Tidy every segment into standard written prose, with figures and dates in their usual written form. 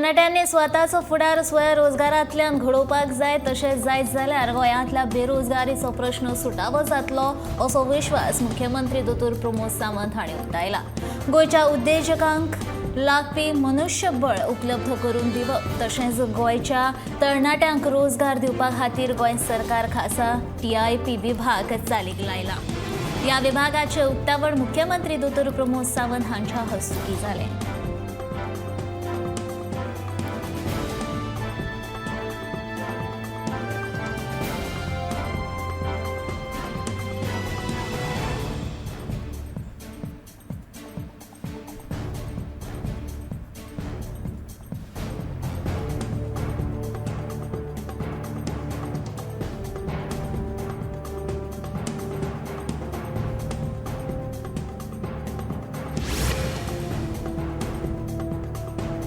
तरणाट्यांनी स्वताचो फुडार स्वयंरोजगारांतल्यान घडोवपाक जाय, तशेंच जायत जाल्यार गोंयांतल्या बेरोजगारीचो प्रश्न सुटावो जातलो असो विश्वास मुख्यमंत्री दोतोर प्रमोद सावंत हांणी उक्तायला। गोंयच्या उद्देजकांक लागपी मनुष्यबळ उपलब्ध करून दिवप तशेंच गोंयच्या तरणाट्यांक रोजगार दिवपा खातीर गोंय सरकार खासा TIP विभाग चालीक लायला। ह्या विभागाचे उक्तावण मुख्यमंत्री दोतोर प्रमोद सावंत हांच्या हस्तुकीं जालें।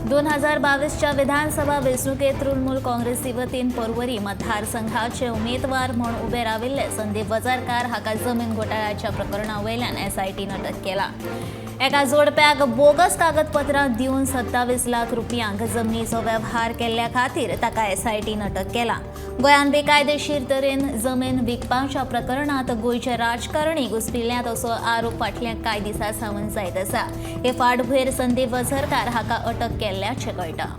दोन 2022च्या विधानसभा वेंचणुकेत तृणमूल काँग्रेसी वतीन पर्वरी मतदारसंघाचे उमेदवार म्हूण उबे राविल्ले संदीप वझरकार हाका जमीन घोटाळ्याच्या प्रकरणा वयल्यान SITन अटक केला। एका जोडप्याक बोगस कागदपत्रां दिवन 27 लाख रुपयांक जमनीचो वेव्हार केल्ल्या खातीर ताका SITन अटक केला। गोंयांत बेकायदेशीर तरेन जमीन विकपाच्या प्रकरणांत गोंयचे राजकारणी घुसपिल्ल्यात असो आरोप फाटल्या कांय दिसां सावन जायत आसा। हे फाटभुंयेर संदीप वझरकार हाका अटक केल्ल्याचें कळटा।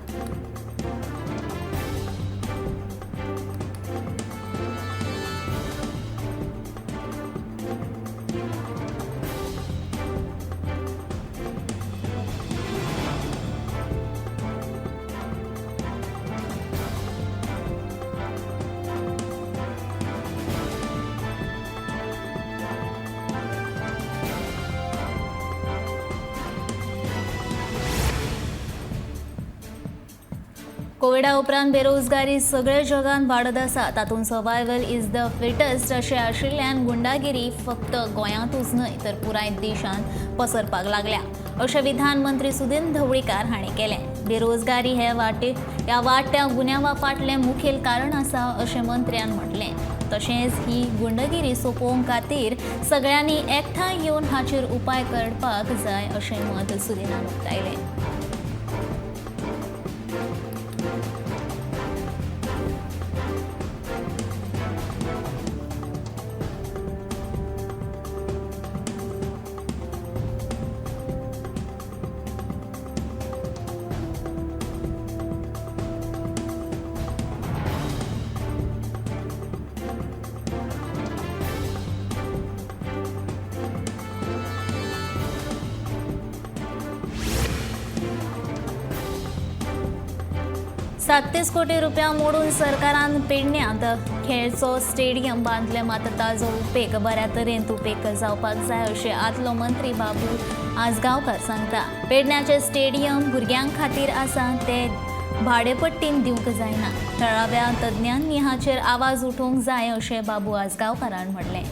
कोविडा उपरांत बेरोजगारी सगळे जगान वाडत आसा, तातूंत सर्वायवल is the fittest अशें आशिल्ल्यान गुंडागिरी फक्त गोंयांतूच न्हय तर पुराय देशांत पसरपाक लागल्या अशें विधान मंत्री सुदिन ढवळीकार हांणी केलें। बेरोजगारी हे ह्या वाडट्या गुन्यांवा फाटलें मुखेल कारण आसा अशें मंत्र्यान म्हटलें। तशेंच ही गुंडगिरी सोंपोवंक खातीर सगळ्यांनी एकठांय येवन हाचेर उपाय करपाक जाय अशें मत सुदिनान उक्तायलें। साततीस कोटी रुपया मोडून सरकारान पेडण्यांत खेळचो स्टेडियम बांदले, मात ताजो उपेग बऱ्या तरेन उपेग जावपाक जाय अशें आदलो मंत्री बाबू आजगांवकार सांगता। पेडण्याचे स्टेडियम भुरग्यां खातीर आसा, ते भाडेपट्टीन दिवंक जायना। थळाव्या तज्ञांनी हाचेर आवाज उठोवंक जाय अशें बाबू आजगांवकारान म्हणलें।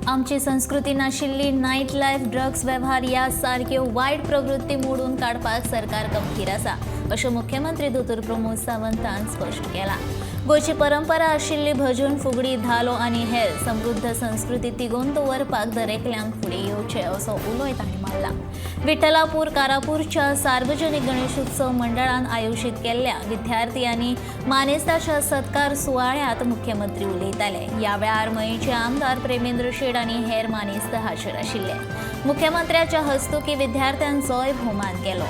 आमची संस्कृती नाशिल्ली नायट लायफ, ड्रग्स वेव्हार ह्या सारक्यो वायट प्रवृत्ती मोडून काडपाक सरकार गंभीर आसा अशें मुख्यमंत्री दोतोर प्रमोद सावंतान स्पश्ट केलां। गोंयची परंपरा आशिल्ली भजन, फुगडी, धालो आनी हेर समृद्ध संस्कृती तिगोवन दवरपाक दरेकल्यान फुडें येवचें असो उलोय तांणी मारला। विठ्ठलापूर कारापूरच्या सार्वजनिक गणेशोत्सव मंडळान आयोजीत केल्ल्या विद्यार्थी आनी मानेस्ताच्या सत्कार सुवाळ्यांत मुख्यमंत्री उलयताले। ह्या वेळार मयेंचे आमदार प्रेमेंद्र शेट आनी हेर मानेस्त हाजीर आशिल्ले। मुख्यमंत्र्याच्या हस्तुकीं विद्यार्थ्यांचोय भोवमान केलो।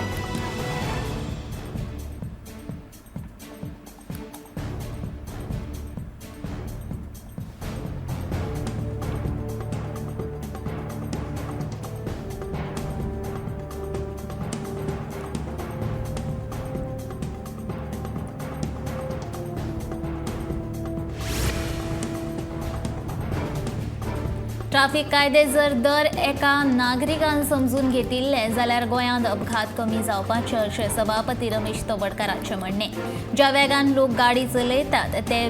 ट्राफीक कायदे जर दर एका नागरिकान समजून घेतिल्ले जाल्यार गोंयांत अपघात कमी जावपाचे अशें सभापती रमेश तवडकाराचें म्हणणें. ज्या वेगान लोक गाडी चलयतात ते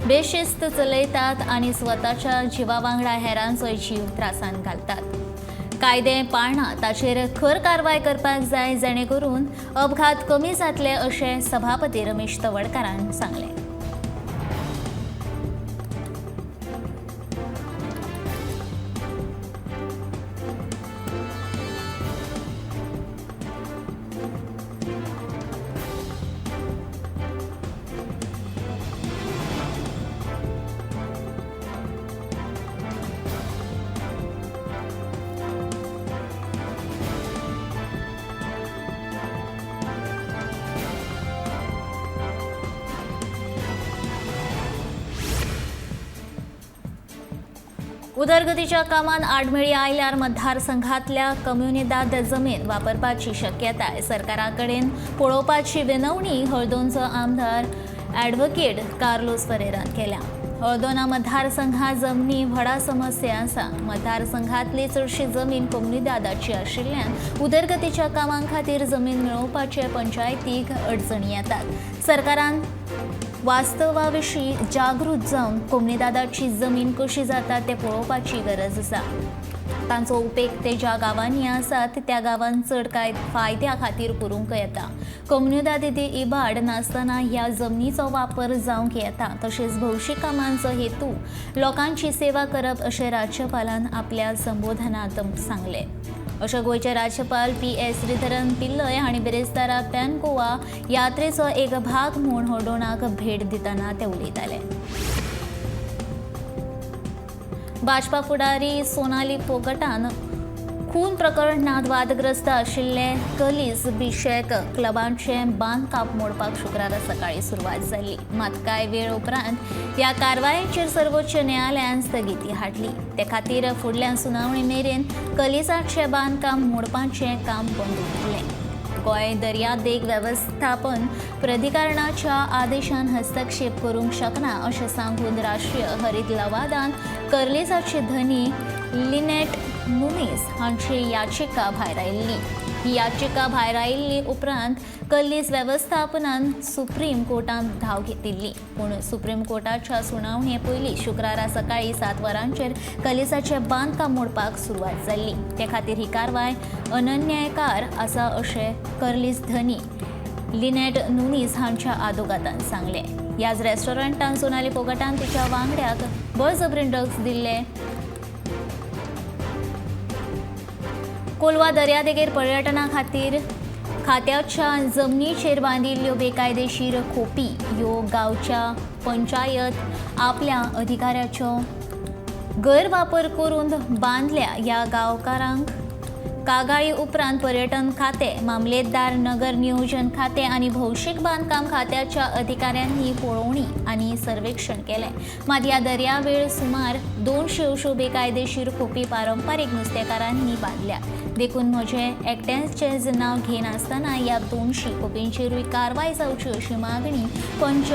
बेशिस्त चलयतात आनी स्वताच्या जिवा वांगडा हेरांचोय जीव त्रासान घालतात. कायदे पाळना ताचेर खर कारवाय करपाक जाय जेणे करून अपघात कमी जातले अशें सभापती रमेश तवडकारान सांगलें. उदरगतीच्या कामांत आडमेळी आयल्यार मतदारसंघातल्या कम्युनिदाद जमीन वापरपाची शक्यताय सरकारा कडेन पळोवपाची विनवणी हळदोणचो आमदार ॲडव्होकेट कार्लोस फरेरान केल्या. हळदोणा मतदारसंघात जमनी व्हडा समस्या आसा. मतदारसंघातली चडशी जमीन कम्युनिदादाची आशिल्ल्यान उदरगतीच्या कामां खातीर जमीन मेळोवपाचे पंचायतीक अडचणी येतात. सरकारान वास्तवा विशीं जागृत जावन कोमनीदादाची जमीन कशी जाता ते पळोवपाची गरज आसा. तांचो उपेग ते ज्या गांवांनी आसात त्या गांवांत चड कांय फायद्या खातीर करूंक येता. कोमुनिदादी इबाड नासतना ह्या जमनीचो वापर जावंक येता. तशेंच भौशीक कामांचो हेतू लोकांची सेवा करप अशें राज्यपालान आपल्या संबोधनांत सांगलें. अशें गोंयचे राज्यपाल पी.एस. श्रीधरन पिल्लय हांणी बिरेस्तारा पॅन गोवा यात्रेचो एक भाग म्हूण हळदोणाक भेट दितना ते उलयताले. भाजपा फुडारी सोनाली फोगटान खून प्रकरणांत वादग्रस्त आशिल्ले कलीस बिशेक क्लबांचें बांदकाम मोडपाक शुक्रारा सकाळीं सुरवात जाली. मात कांय वेळ उपरांत ह्या कारवायेचेर सर्वोच्च न्यायालयान स्थगिती हाडली. ते खातीर फुडल्या सुनावणी मेरेन कलिसाचें बांदकाम मोडपाचें काम बंद उरलें. गोंय दर्यादेग वेवस्थापन प्राधिकरणाच्या आदेशान हस्तक्षेप करूंक शकना अशें सांगून राष्ट्रीय हरीत लवादान कर्लिसाचे धनी लिनेट नुनीस हांची याचिका भायरायिल्ली. ही याचिका भायरायिल्ली उपरांत कल्लीस वेवस्थापनान सुप्रीम कोर्टांत धांव घेतिल्ली. पूण सुप्रीम कोर्टाच्या सुनावणे पयलीं शुक्रारा सकाळीं 7 वरांचेर कलिसाचें बांदकाम मोडपाक सुरवात जाल्ली. ते खातीर ही कारवाय अनन्यायकार आसा अशें कर्लीस धनी लिनेट नुनीस हांच्या आदोगादान सांगलें. ह्याच रेस्टॉरंटान सोनाली फोगटान तिच्या वांगड्याक बळजबरीन ड्रग्स दिल्ले. कोलवा दर्यादेगेर पर्यटना खातीर खात्याच्या जमनीचेर बांदिल्ल्यो बेकायदेशीर खोपी ह्यो गांवच्या पंचायत आपल्या अधिकाऱ्याचो गैरवापर करून बांदल्या. ह्या गांवकारांक कागाळी उपरांत पर्यटन खाते, मामलेदार, नगर नियोजन खाते आनी भौशीक बांदकाम खात्याच्या अधिकाऱ्यांनी पळोवणी आनी सर्वेक्षण केलें. मात ह्या दर्यावेळ सुमार 200 अश्यो बेकायदेशीर खोपी पारंपारीक नुस्तेकारांनी बांदल्या. देखून म्हजें एकट्याचें नांव घेनासतना ह्या 200 खोपींचेरूय कारवाय जावची अशी मागणी पंच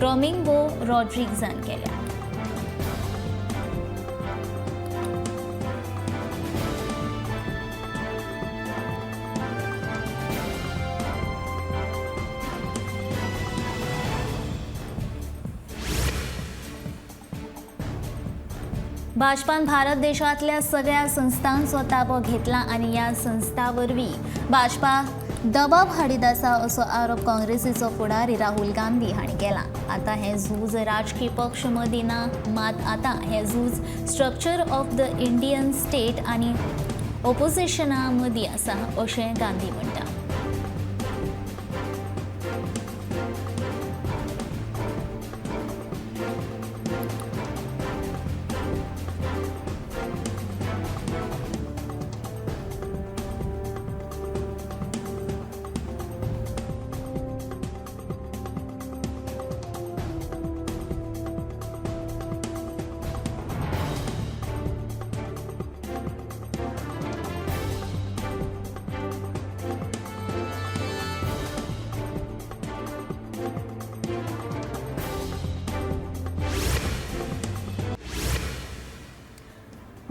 डॉमिंगो रॉड्रिग्जान केल्या. भाजपान भारत देशांतल्या सगळ्या संस्थांचो ताबो घेतला आनी ह्या संस्थां वरवीं भाजपा दबाव हाडीत आसा असो आरोप काँग्रेसीचो फुडारी राहुल गांधी हांणी केला. आतां हें झूज राजकी पक्ष मदीं ना, मात आतां हें झूज structure of the Indian state आनी ओपोजिशना मदीं आसा अशें गांधी म्हणटा.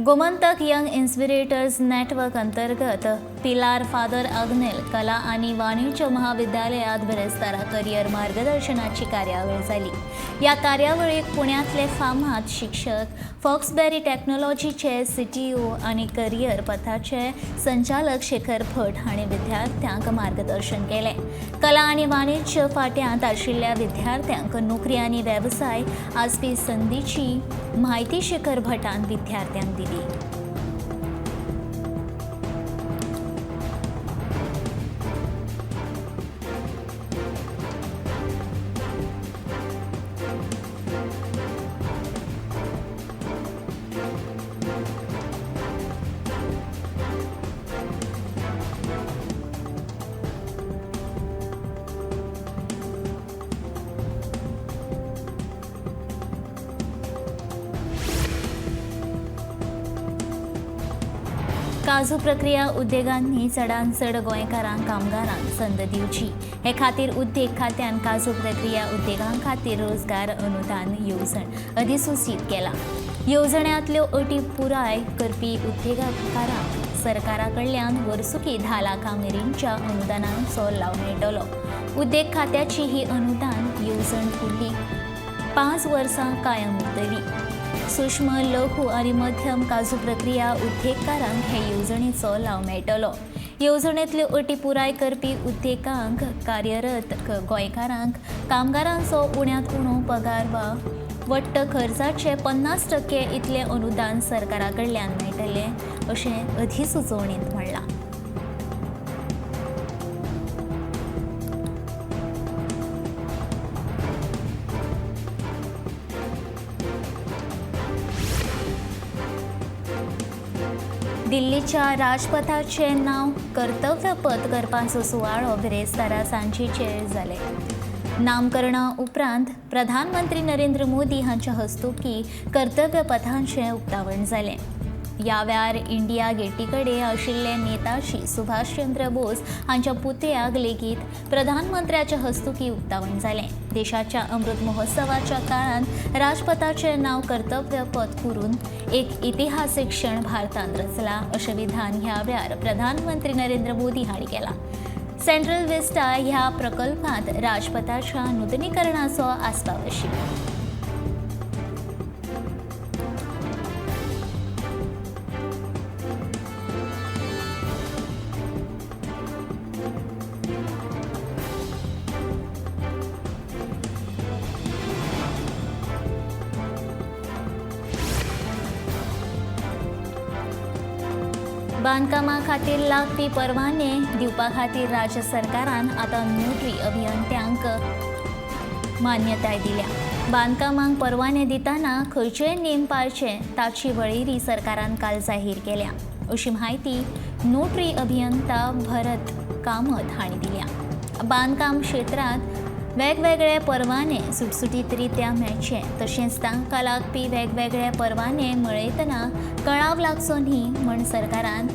गोमंतक यंग इन्स्पिरेटर्स नेटवर्क अंतर्गत पिलार फादर आग्नेल कला आनी वाणिज्य महाविद्यालयात बिरेस्तारा करिअर मार्गदर्शनाची कार्यावळ जाली. ह्या कार्यावळीक पुण्यांतले फामाद शिक्षक फॉक्सबेरी टॅक्नॉलॉजीचे CTO आनी करिअर पथाचे संचालक शेखर भट हांणी विद्यार्थ्यांक मार्गदर्शन केलें. कला आनी वाणिज्य फाट्यांत आशिल्ल्या विद्यार्थ्यांक नोकरी आनी वेवसाय आसपी संदीची म्हायती शेखर भटान विद्यार्थ्यांक दिली. काजू प्रक्रिया उद्देगांनी चडांत चड गोंयकारांक कामगारांक संद दिवची हे खातीर उद्देग खात्यान काजू प्रक्रिया उद्देगां खातीर रोजगार अनुदान येवजण अधिसुचीत केला. येवजण्यांतल्यो अटी पुराय करपी उद्देगकारांक सरकारा कडल्यान वर्सुकी 10 लाखां मेरेनच्या अनुदानाचो लाव मेळटलो. उद्देग खात्याची ही अनुदान येवजण फुडली 5 वर्सां कायम उरतली. सूक्ष्म लघु आनी मध्यम काजू प्रक्रिया उद्देगकारांक हे येवजणेचो लाव मेळटलो. येवजणेंतल्यो अटी पुराय करपी उद्देगांक कार्यरत गोंयकारांक कामगारांचो उण्यांत उणो पगार वा वट्ट खर्चाचे 50% इतलें अनुदान सरकारा कडल्यान मेळटलें अशें अधिसुचोवणेंत म्हणलां. दिल्लीच्या राजपथाचें नांव कर्तव्यपथ करपाचो सुवाळो बिरेस्तारा सांजेचेर जाले. नामकरणा उपरांत प्रधानमंत्री नरेंद्र मोदी हांच्या हस्तुकी कर्तव्यपथाचें उक्तावण जालें. ह्या वेळार इंडिया गेटी कडेन आशिल्ले नेताजी सुभाषचंद्र बोस हांच्या पुतळ्याक लेगीत प्रधानमंत्र्याच्या हस्तुकी उक्तावण जालें. देशाच्या अमृत महोत्सवाच्या काळांत राजपथाचें नांव कर्तव्यपथ करून एक इतिहासीक क्षण भारतान रचला अशें विधान ह्या वेळार प्रधानमंत्री नरेंद्र मोदी हांणी केलां. सेंट्रल विस्टा ह्या प्रकल्पांत राजपथाच्या नुतनीकरणाचो आस्पाव आशिल्लो. बांदकामा खातीर लागपी परवाने दिवपा खातीर राज्य सरकारान आतां नोटरी अभियंत्यांक मान्यताय दिल्या. बांदकामांक परवाने दितना खंयचेय नेम पाळचे ताची वळेरी सरकारान काल जाहीर केल्या अशी म्हायती नोटरी अभियंता भरत कामत हांणी दिल्या. बांदकाम क्षेत्रांत वेगवेगळे परवाने सुटसुटीत रित्या मेळचे तशेंच तांकां लागपी वेगवेगळे परवाने मेळयतना कळाव लागचो न्ही म्हूण सरकारान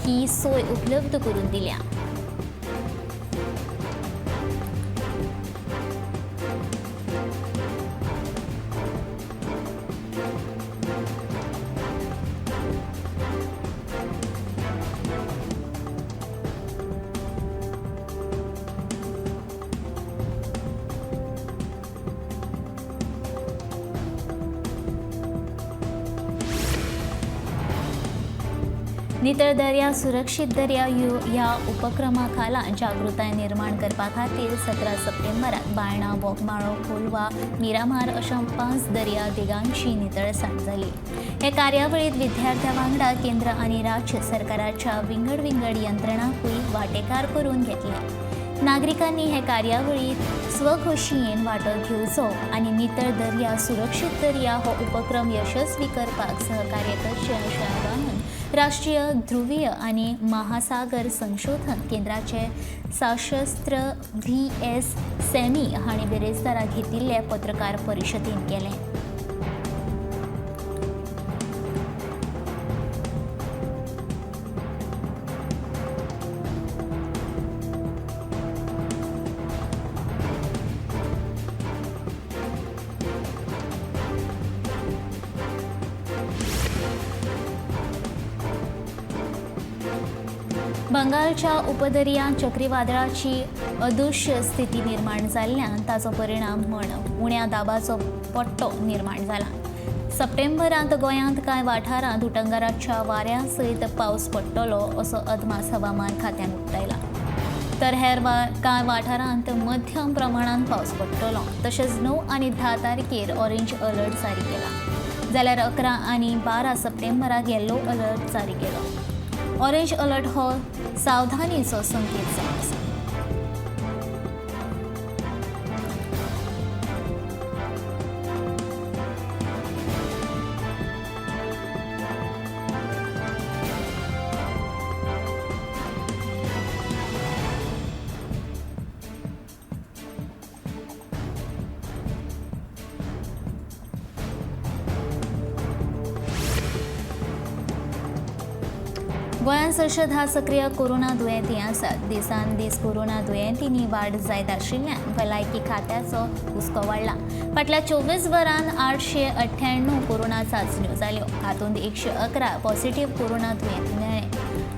ही सोय उपलब्ध करून दिल्या. नितळ दर्या सुरक्षीत दर्या ह्या उपक्रमा खाला जागृताय निर्माण करपा खातीर 17 सप्टेंबराक बायणा, बोगमाळो, कोलवा, मिरामार अशा 5 दर्या देगांची नितळसाण जाली. हे कार्यावळीत विद्यार्थ्यां वांगडा केंद्र आनी राज्य सरकाराच्या विंगड विंगड यंत्रणांकूय वांटेकार करून घेतले. नागरिकांनी हे कार्यावळीत स्वखोशयेन वांटो घेवचो आनी नितळ दर्या सुरक्षीत दर्या हो उपक्रम यशस्वी करपाक सहकार्य करचें अशें आवाहन राष्ट्रीय ध्रुवीय आनी महासागर संशोधन केंद्राचे सशस्त्र VS semi हांणी बिरेस्तारा घेतिल्ले पत्रकार परिशदेंत केलें. बंगालच्या उपदर्यांत चक्रीवादळाची अदृश्य स्थिती निर्माण जाल्ल्यान ताचो परिणाम म्हण उण्या दाबाचो पट्टो निर्माण जाला. सप्टेंबरांत गोंयांत कांय वाठारांत उटंगाराच्या वाऱ्या सयत पावस पडटलो असो अदमास हवामान खात्यान उक्तायला. तर हेर कांय वाठारांत मध्यम प्रमाणांत पावस पडटलो. तशेंच 9 आनी 10 तारखेर ऑरेंज अलर्ट जारी केला, जाल्यार 11 आनी 12 सप्टेंबराक येलो अलर्ट जारी केलो. ऑरेंज अलर्ट हो सावधानीचो संकेत जावन आसा. गोंयांत 610 सक्रीय कोरोना दुयेंती आसात. दिसान दीस कोरोना दुयेंतींनी वाड जायत आशिल्ल्यान भलायकी खात्याचो हुस्को वाडला. फाटल्या 24 वरांत 898 कोरोना चांचण्यो जाल्यो. हातूंत 111 पॉझिटिव्ह कोरोना दुयेंती मेळ्ळे.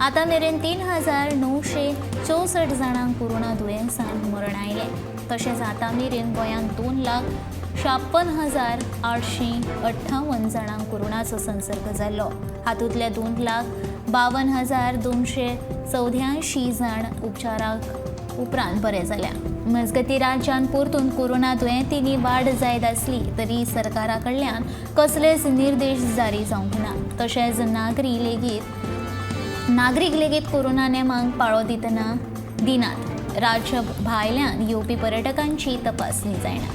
आतां मेरेन 3964 जाणांक कोरोना दुयेंसान मरण आयलें. तशेंच आतां मेरेन गोंयांत 2,56,858 जाणांक कोरोनाचो संसर्ग जाल्लो. हातूंतले 2,52,284 जाण उपचाराक उपरांत बरे जाल्या. मजगतीं राज्यांत परतून कोरोना दुयेंतींनी वाड जायत आसली तरी सरकारा कडल्यान कसलेच निर्देश जारी जावंक ना. तशेंच नागरीक लेगीत कोरोना नेमांक पाळो दिनात. राज्य भायल्यान येवपी पर्यटकांची तपासणी जायना.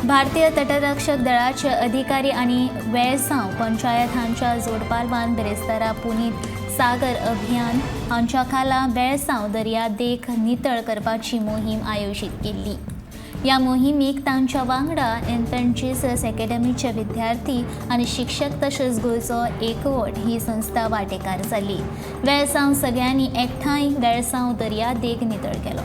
भारतीय तटरक्षक दळाचे अधिकारी आनी वेळसांव पंचायत हांच्या जोडपालवान बिरेस्तारा पुनीत सागर अभियान हांच्या खाला वेळसांव दर्या देख नितळ करपाची मोहीम आयोजीत केल्ली. ह्या मोहिमेक तांच्या वांगडा इन्फंट जीसस एकेडमीचे विद्यार्थी आनी शिक्षक तशेंच गोंयचो एकवट ही संस्था वांटेकार जाली. वेळसांव सगळ्यांनी एकठांय वेळसांव दर्या देग नितळ केलो.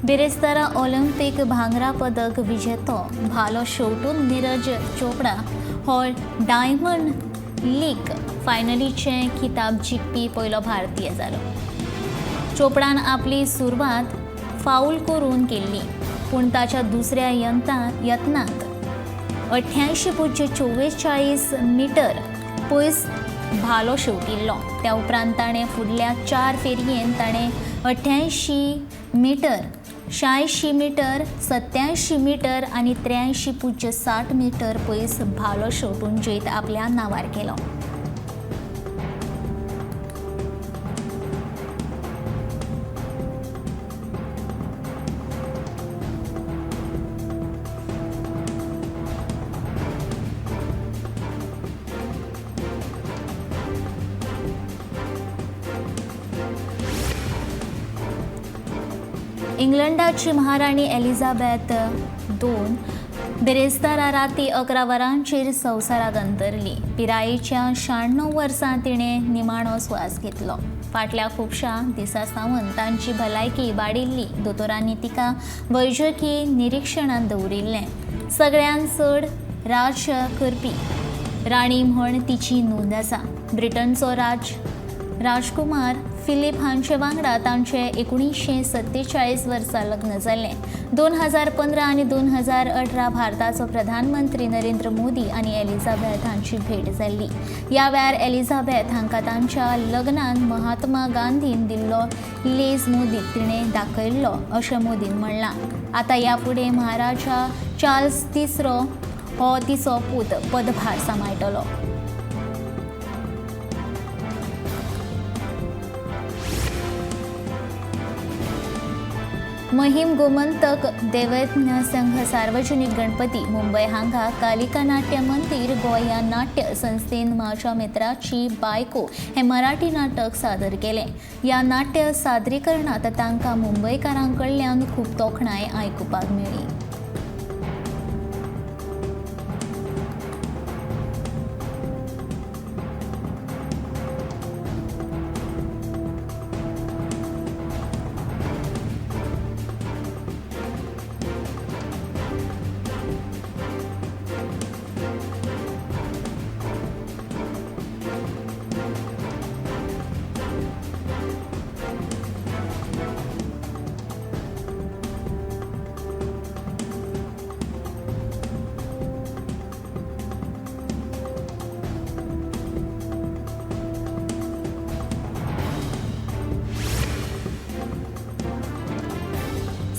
बिरेस्तारा ऑलिम्पिक भांगरा पदक विजेतो भालो शेवटून नीरज चोपडा हो डायमंड लीग फायनलीचे खिताब जिखपी पयलो भारतीय जालो. चोपडान आपली सुरवात फाऊल करून केल्ली, पूण ताच्या दुसऱ्या यत्नांत 88.44 मीटर पयस भालो शेवटिल्लो. त्या उपरांत ताणें फुडल्या 4 फेरयेन ताणें 88 मीटर, 86 मीटर, 87 मीटर आनी 83.60 मीटर पयस भालो शेवटून जैत आपल्या नांवार केलो. इंग्लंडाची महाराणी एलिझाबेथ II बिरेस्तारा राती 11 वरांचेर संवसाराक अंतरली. पिरायेच्या 96 वर्सां तिणें निमाणो स्वास घेतलो. फाटल्या खुबश्या दिसां सावन तांची भलायकी इबाडिल्ली. दोतोरांनी तिका वैजकी निरिक्षणांत दवरिल्लें. सगळ्यांत चड राज्य करपी राणी म्हण तिची नोंद आसा. ब्रिटनचो राजकुमार फिलीप हांचे वांगडा तांचे 1947 वर्सा लग्न जालें. 2015 आनी 2018 भारताचो प्रधानमंत्री नरेंद्र मोदी आनी एलिझाबेथ हांची भेट जाल्ली. ह्या वेळार एलिझाबेथ हांकां तांच्या लग्नान महात्मा गांधीन दिल्लो लेज मोदीक तिणें दाखयल्लो अशें मोदीन म्हणलां. आतां ह्या फुडें महाराजा चार्ल्स तिसरो हो तिचो पूत पदभार सांबाळटलो. महिम गोमंतक दैवज्ञ संघ सार्वजनिक गणपती मुंबय हांगा कालिका नाट्य मंदिर गोंया नाट्य संस्थेन माझ्या मित्राची बायको हे मराठी नाटक सादर केलें. ह्या नाट्य सादरीकरणांत तांकां मुंबयकारां कडल्यान खूब तोखणाय आयकुपाक मेळ्ळी.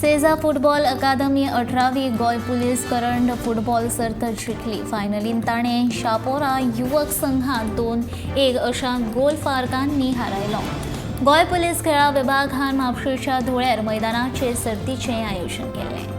सेझा फुटबॉल अकादमी 18वी गोंय पुलीस करंड फुटबॉल सर्त जिखली. फायनलीन ताणें शापोरा युवक संघाक 2-1 अशा गोल फारकांनी हारायलो. गोंय पुलीस खेळा विभागान म्हापशेच्या धुळेर मैदानाचेर सर्तीचें आयोजन केलें.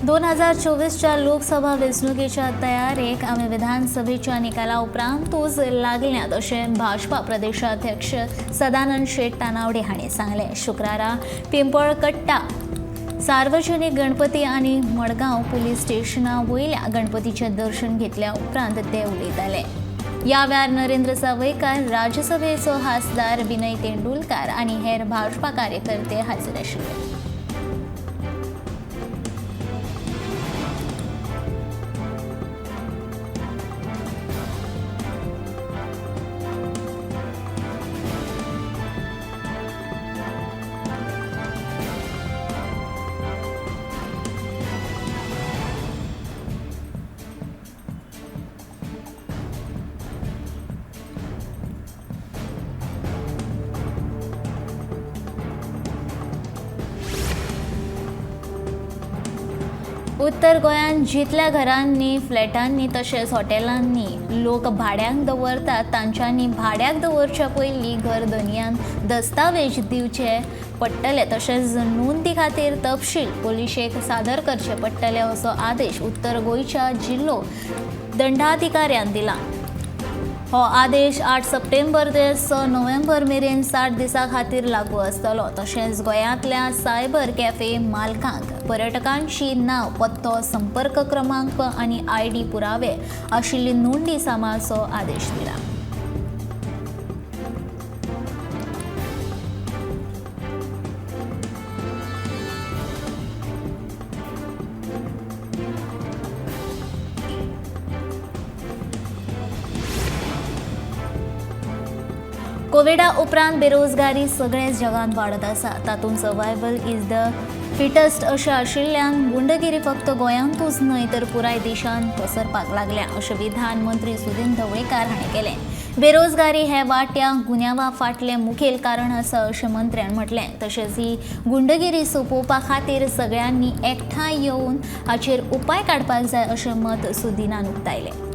दोन 2024च्या लोकसभा वेंचणुकेच्या तयारेक आमी विधानसभेच्या निकाला उपरांतूच लागल्यात अशें भाजपा प्रदेशाध्यक्ष सदानंद शेट तानावडे हांणी सांगलें. शुक्रारा पिंपळकट्टा सार्वजनिक गणपती आनी मडगांव पुलीस स्टेशना वयल्या गणपतीचें दर्शन घेतल्या उपरांत ते उलयताले. ह्या वेळार नरेंद्र सावयकार, राज्यसभेचो खासदार विनय तेंडुलकार आनी हेर भाजपा कार्यकर्ते हाजीर आशिल्ले. उत्तर गोंयांत जितल्या घरांनी, फ्लॅटांनी तशेंच हॉटेलांनी लोक भाड्याक दवरतात तांच्यांनी भाड्याक दवरच्या पयलीं घर धनयान दस्तावेज दिवचे पडटले तशेंच नोंदी खातीर तपशील पुलिशेक सादर करचे पडटले असो आदेश उत्तर गोंयच्या जिल्लो दंडाधिकाऱ्यान दिला. हो आदेश 8 सप्टेंबर ते 6 नोव्हेंबर मेरेन 60 दिसां खातीर लागू आसतलो. तशेंच गोंयांतल्या सायबर कॅफे मालकांक पर्यटकांची नांव, पत्तो, संपर्क क्रमांक आनी ID पुरावे आशिल्ली नोंदी सांबाळचो आदेश दिला. कोविडा उपरांत बेरोजगारी सगळेच जगांत वाडत आसा. तातूंत सर्वायवल is the fittest अशें आशिल्ल्यान गुंडगिरी फक्त गोंयांतूच न्हय तर पुराय देशांत पसरपाक लागल्या अशें विधान मंत्री सुदिन ढवळीकार हांणी केलें. बेरोजगारी हे वाट्या गुन्यांवा फाटलें मुखेल कारण आसा अशें मंत्र्यान म्हटलें. तशेंच ही गुंडगिरी सोंपोवपा खातीर सगळ्यांनी एकठांय येवन हाचेर उपाय काडपाक जाय अशें मत सुदिनान उक्तायलें.